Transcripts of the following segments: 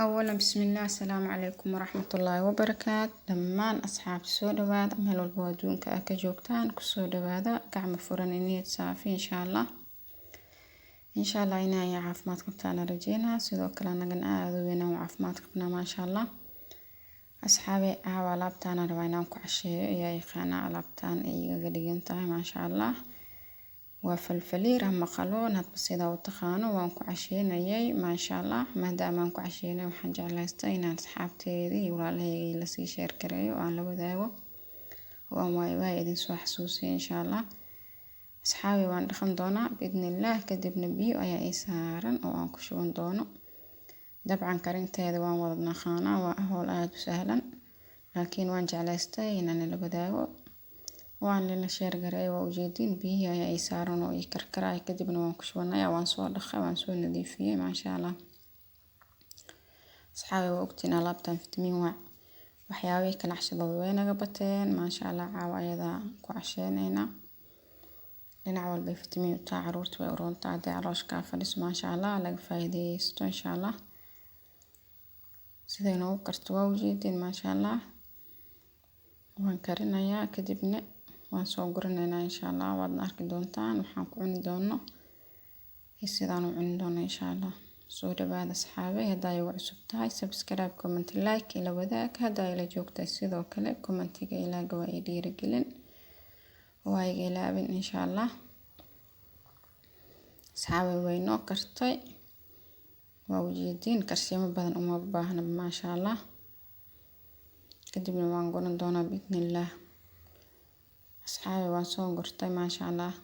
Awalan, bismillaah, asalaamu calaykum waraxmatullaahi wabarakaat. Dhammaan asxaabta, soo dhawaada. Meel walba oo adduunka ah ka joogtaan, kusoo dhawaada gacmo furan iyo niyad saafi, insha Allah. Insha Allah inay caafimaad qabtaan rajeynaa. Sidoo kale anagana aada u weyn aan caafimaad qabnaa, maasha Allah. Asxaabe, caawa alaabtaan rabaa inaan ku casheeyo. Ayaa yaqaana alaabtaan ay igaga dhigan tahay? Maasha Allah, waa falfaliir ama qaloon, hadba sidaa u taqaano. Waan ku casheynayay, maasha Allah. Maadaama aan ku casheynay, waxaan jeclaystay inaan asxaabteedii iyo walaalahayga lasii share gareeyo, aan la wadaago oo aan waay waay idin soo xasuusiyo, insha Allah. Asxaabi, waan dhaqan doonaa biidnillaah, kadibna biyo ayaa ii saaran oo aan ku shuban doono. Dabcan karinteeda waan wada naqaanaa, waa howl aada u sahlan, laakiin waan jeclaystay inaan la wadaago, waan lila share gareeyo. Waa ujeedin, biyihii ayaa ii saaran oo ii karkaraya, kadibna waan ku shubanaya. Waan soo dhaqay, waan soo nadiifiyey, maasha Allah. Asxaabi, waa ogtiin alaabtan fitamiin waa. Waxyaabihii kale cashadooda way naga bateen, maasha Allah. Caawa ayadaa ku casheyneynaa. Dhinac walbay fitamiin u tahay, caruurta way u roontaa hadday caloosha kaa fadhiso, maasha Allah. Laga faa'iideysto, insha Allah. Siday noogu karto waa ujeedin, maasha Allah. Waan karinayaa, kadibna waan soo guranaynaa, insha Allah. Waadna arki doontaan waxaan ku cuni doono iyo sidaan u cuni doono, insha Allah. Soo dhawaada asxaabe. Haddaa igu cusub tahay, subscribe, comment, like ila wadaag. Haddaa ila joogtahay, sidoo kale commentiga ilaaga waa i dhiirigelin, waa iga ilaabin, insha Allah. Asxaabe, way noo kartay, waa ujeediin, karsiimo badan uma baahna, maasha Allah. Kadibna waan guran doonaa biidnillaah. Asxaabi, waan soo gurtay, maasha Allah.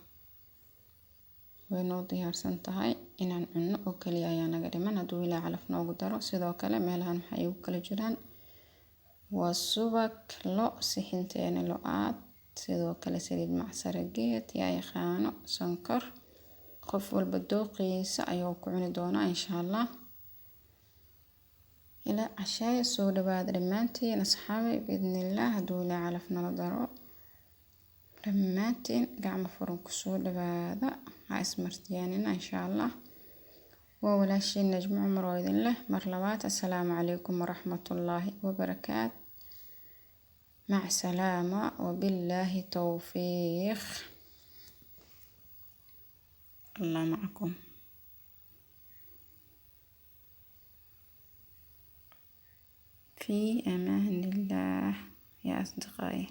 Way noo diyaarsan tahay, inaan cunno oo kaliya ayaa naga dhiman, hadduu Ilaa calaf noogu daro. Sidoo kale meelahan waxay igu kala jiraan waa subag lo, sixinteena lo-aad, sidoo kale saliid macsaro geed, yaa yaqaano, sonkor. Qof walba dooqiisa ayuu ku cuni doonaa, insha Allah. Ila cashaaya, soo dhawaada dhammaantiin asxaabi. Biidnillaah, hadduu Ilaa calaf nala daro, dhammaantiin gacmo furan kusoo dhawaada, ha ismartiyaanina, insha Allah. Waa walaashiin Najmo Cumar oo idin leh mar labaad, assalaamu calaykum waraxmatullaahi wabarakaat. Mac salaama, wabillaahi towfiiq. Allah macakum. في أمان الله يا أصدقائي.